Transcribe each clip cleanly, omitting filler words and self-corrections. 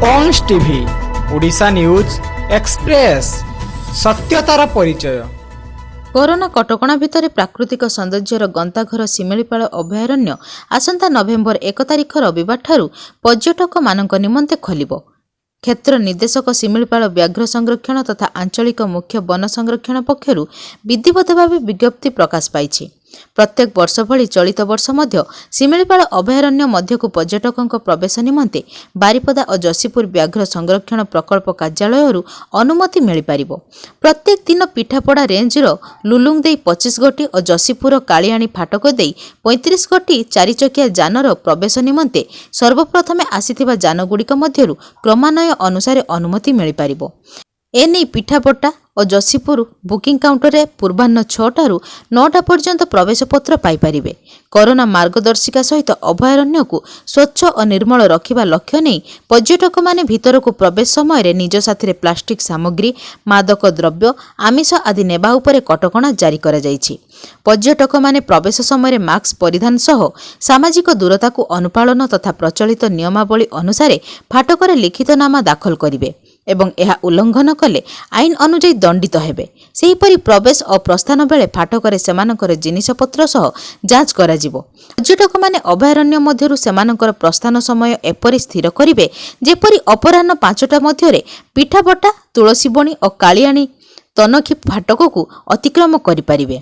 ଅଂଶ TV, Odisha news express, ସତ୍ୟତାର ପରିଚୟ। Corona କଟକଣା ଭିତରେ ପ୍ରାକୃତିକ ସୌନ୍ଦର୍ଯ୍ୟର ଗନ୍ତାଘର ଶିମିଳିପାଳ ଅଭୟାରଣ୍ୟ ଆସନ୍ତା ନଭେମ୍ବର 1 ତାରିଖ ରବିବାରଠାରୁ ପର୍ଯ୍ୟଟକମାନଙ୍କ ନିମନ୍ତେ ଖୋଲିବ। କ୍ଷେତ୍ର ନିର୍ଦ୍ଦେଶକ, ଶିମିଳିପାଳ ବ୍ୟାଘ୍ର ସଂରକ୍ଷଣ ତଥା ଆଞ୍ଚଳିକ ମୁଖ୍ୟ ବନ ସଂରକ୍ଷଣ ପକ୍ଷରୁ ବିଧିବଦ୍ଧ ଭାବେ ବିଜ୍ଞପ୍ତି ପ୍ରକାଶ ପାଇଛି। ପ୍ରତ୍ୟେକ ବର୍ଷ ଭଳି ଚଳିତ ବର୍ଷ ମଧ୍ୟ ଶିମିଳିପାଳ ଅଭୟାରଣ୍ୟ ମଧ୍ୟକୁ ପର୍ଯ୍ୟଟକଙ୍କ ପ୍ରବେଶ ନିମନ୍ତେ ବାରିପଦା ଓ ଯଶୀପୁର ବ୍ୟାଘ୍ର ସଂରକ୍ଷଣ ପ୍ରକଳ୍ପ କାର୍ଯ୍ୟାଳୟରୁ ଅନୁମତି ମିଳିପାରିବ। ପ୍ରତ୍ୟେକ ଦିନ ପିଠାପଡ଼ା ରେଞ୍ଜର ଲୁଲୁଙ୍ଗ ଦେଇ 25 ଗୋଟି ଓ ଯଶୀପୁର କାଳିଆଣି ଫାଟକ ଦେଇ 35 ଗୋଟି ଚାରିଚକିଆ ଯାନର ପ୍ରବେଶ ନିମନ୍ତେ ସର୍ବପ୍ରଥମେ ଆସିଥିବା ଯାନଗୁଡ଼ିକ ମଧ୍ୟରୁ କ୍ରମାନ୍ୱୟ ଅନୁସାରେ ଅନୁମତି ମିଳିପାରିବ। ଏନେଇ ପିଠାପଟା ଓ ଯଶୀପୁର ବୁକିଂ କାଉଣ୍ଟରରେ ପୂର୍ବାହ୍ନ 6ଟାରୁ 9ଟା ପର୍ଯ୍ୟନ୍ତ ପ୍ରବେଶପତ୍ର ପାଇପାରିବେ। କରୋନା ମାର୍ଗଦର୍ଶିକା ସହିତ ଅଭୟାରଣ୍ୟକୁ ସ୍ୱଚ୍ଛ ଓ ନିର୍ମଳ ରଖିବା ଲକ୍ଷ୍ୟ ନେଇ ପର୍ଯ୍ୟଟକମାନେ ଭିତରକୁ ପ୍ରବେଶ ସମୟରେ ନିଜ ସାଥିରେ ପ୍ଲାଷ୍ଟିକ୍ ସାମଗ୍ରୀ, ମାଦକ ଦ୍ରବ୍ୟ, ଆମିଷ ଆଦି ନେବା ଉପରେ କଟକଣା ଜାରି କରାଯାଇଛି। ପର୍ଯ୍ୟଟକମାନେ ପ୍ରବେଶ ସମୟରେ ମାସ୍କ ପରିଧାନ ସହ ସାମାଜିକ ଦୂରତାକୁ ଅନୁପାଳନ ତଥା ପ୍ରଚଳିତ ନିୟମାବଳୀ ଅନୁସାରେ ଫାଟକରେ ଲିଖିତନାମା ଦାଖଲ କରିବେ ଏବଂ ଏହା ଉଲ୍ଲଂଘନ କଲେ ଆଇନ ଅନୁଯାୟୀ ଦଣ୍ଡିତ ହେବେ। ସେହିପରି ପ୍ରବେଶ ଓ ପ୍ରସ୍ଥାନ ବେଳେ ଫାଟକରେ ସେମାନଙ୍କର ଜିନିଷପତ୍ର ସହ ଯାଞ୍ଚ କରାଯିବ। ପର୍ଯ୍ୟଟକମାନେ ଅଭୟାରଣ୍ୟ ମଧ୍ୟରୁ ସେମାନଙ୍କର ପ୍ରସ୍ଥାନ ସମୟ ଏପରି ସ୍ଥିର କରିବେ, ଯେପରି ଅପରାହ୍ନ 5ଟା ମଧ୍ୟରେ ପିଠାପଟା, ତୁଳସୀବଣୀ ଓ କାଳିଆଣି ତନଖି ଫାଟକକୁ ଅତିକ୍ରମ କରିପାରିବେ।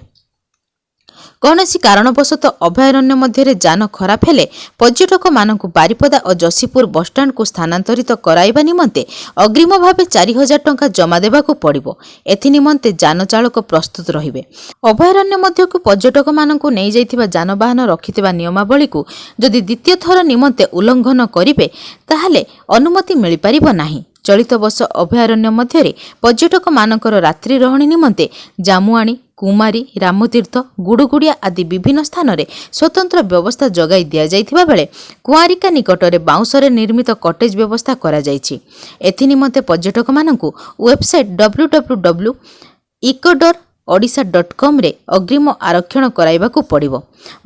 କୌଣସି କାରଣବଶତଃ ଅଭୟାରଣ୍ୟ ମଧ୍ୟରେ ଯାନ ଖରାପ ହେଲେ ପର୍ଯ୍ୟଟକମାନଙ୍କୁ ବାରିପଦା ଓ ଯଶୀପୁର ବସ୍ଷ୍ଟାଣ୍ଡକୁ ସ୍ଥାନାନ୍ତରିତ କରାଇବା ନିମନ୍ତେ ଅଗ୍ରିମ ଭାବେ 4000 ଟଙ୍କା ଜମା ଦେବାକୁ ପଡ଼ିବ। ଏଥି ନିମନ୍ତେ ଯାନ ଚାଳକ ପ୍ରସ୍ତୁତ ରହିବେ। ଅଭୟାରଣ୍ୟ ମଧ୍ୟକୁ ପର୍ଯ୍ୟଟକମାନଙ୍କୁ ନେଇଯାଇଥିବା ଯାନବାହନ ରଖିଥିବା ନିୟମାବଳୀକୁ ଯଦି ଦ୍ୱିତୀୟ ଥର ନିମନ୍ତେ ଉଲ୍ଲଂଘନ କରିବେ, ତାହେଲେ ଅନୁମତି ମିଳିପାରିବ ନାହିଁ। ଚଳିତ ବର୍ଷ ଅଭୟାରଣ୍ୟ ମଧ୍ୟରେ ପର୍ଯ୍ୟଟକମାନଙ୍କର ରାତ୍ରି ରହଣି ନିମନ୍ତେ ଜାମୁଆଣି, କୁମାରୀ, ରାମତୀର୍ଥ, ଗୁଡ଼ୁଗୁଡ଼ିଆ ଆଦି ବିଭିନ୍ନ ସ୍ଥାନରେ ସ୍ୱତନ୍ତ୍ର ବ୍ୟବସ୍ଥା ଯୋଗାଇ ଦିଆଯାଇଥିବା ବେଳେ କୁଆଁରିକା ନିକଟରେ ବାଉଁଶରେ ନିର୍ମିତ କଟେଜ ବ୍ୟବସ୍ଥା କରାଯାଇଛି। ଏଥି ନିମନ୍ତେ ପର୍ଯ୍ୟଟକମାନଙ୍କୁ ୱେବସାଇଟ୍ www.ecodorodisha.comରେ ଅଗ୍ରିମ ଆରକ୍ଷଣ କରାଇବାକୁ ପଡ଼ିବ।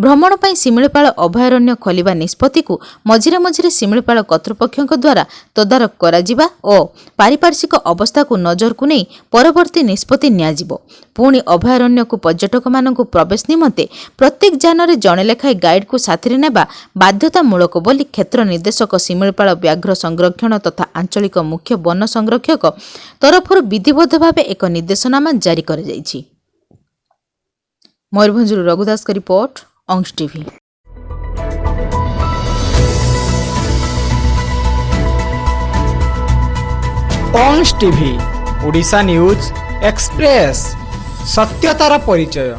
ଭ୍ରମଣ ପାଇଁ ଶିମିଳିପାଳ ଅଭୟାରଣ୍ୟ ଖୋଲିବା ନିଷ୍ପତ୍ତିକୁ ମଝିରେ ମଝିରେ ଶିମିଳିପାଳ କର୍ତ୍ତୃପକ୍ଷଙ୍କ ଦ୍ୱାରା ତଦାରଖ କରାଯିବା ଓ ପାରିପାର୍ଶ୍ୱିକ ଅବସ୍ଥାକୁ ନଜରକୁ ନେଇ ପରବର୍ତ୍ତୀ ନିଷ୍ପତ୍ତି ନିଆଯିବ। ପୁଣି ଅଭୟାରଣ୍ୟକୁ ପର୍ଯ୍ୟଟକମାନଙ୍କୁ ପ୍ରବେଶ ନିମନ୍ତେ ପ୍ରତ୍ୟେକ ଯାନରେ ଜଣେ ଲେଖାଏଁ ଗାଇଡକୁ ସାଥିରେ ନେବା ବାଧ୍ୟତାମୂଳକ ବୋଲି କ୍ଷେତ୍ର ନିର୍ଦ୍ଦେଶକ, ଶିମିଳିପାଳ ବ୍ୟାଘ୍ର ସଂରକ୍ଷଣ ତଥା ଆଞ୍ଚଳିକ ମୁଖ୍ୟ ବନ ସଂରକ୍ଷକ ତରଫରୁ ବିଧିବଦ୍ଧ ଭାବେ ଏକ ନିର୍ଦ୍ଦେଶନାମା ଜାରି କରାଯାଇଛି। ମୟୂରଭଞ୍ଜରୁ ରଘୁଦାସଙ୍କ ରିପୋର୍ଟ, ଅଂଶ ଟିଭି। ଅଂଶ ଟିଭି, ଓଡ଼ିଶା ନ୍ୟୁଜ୍ ଏକ୍ସପ୍ରେସ୍, ସତ୍ୟତାର ପରିଚୟ।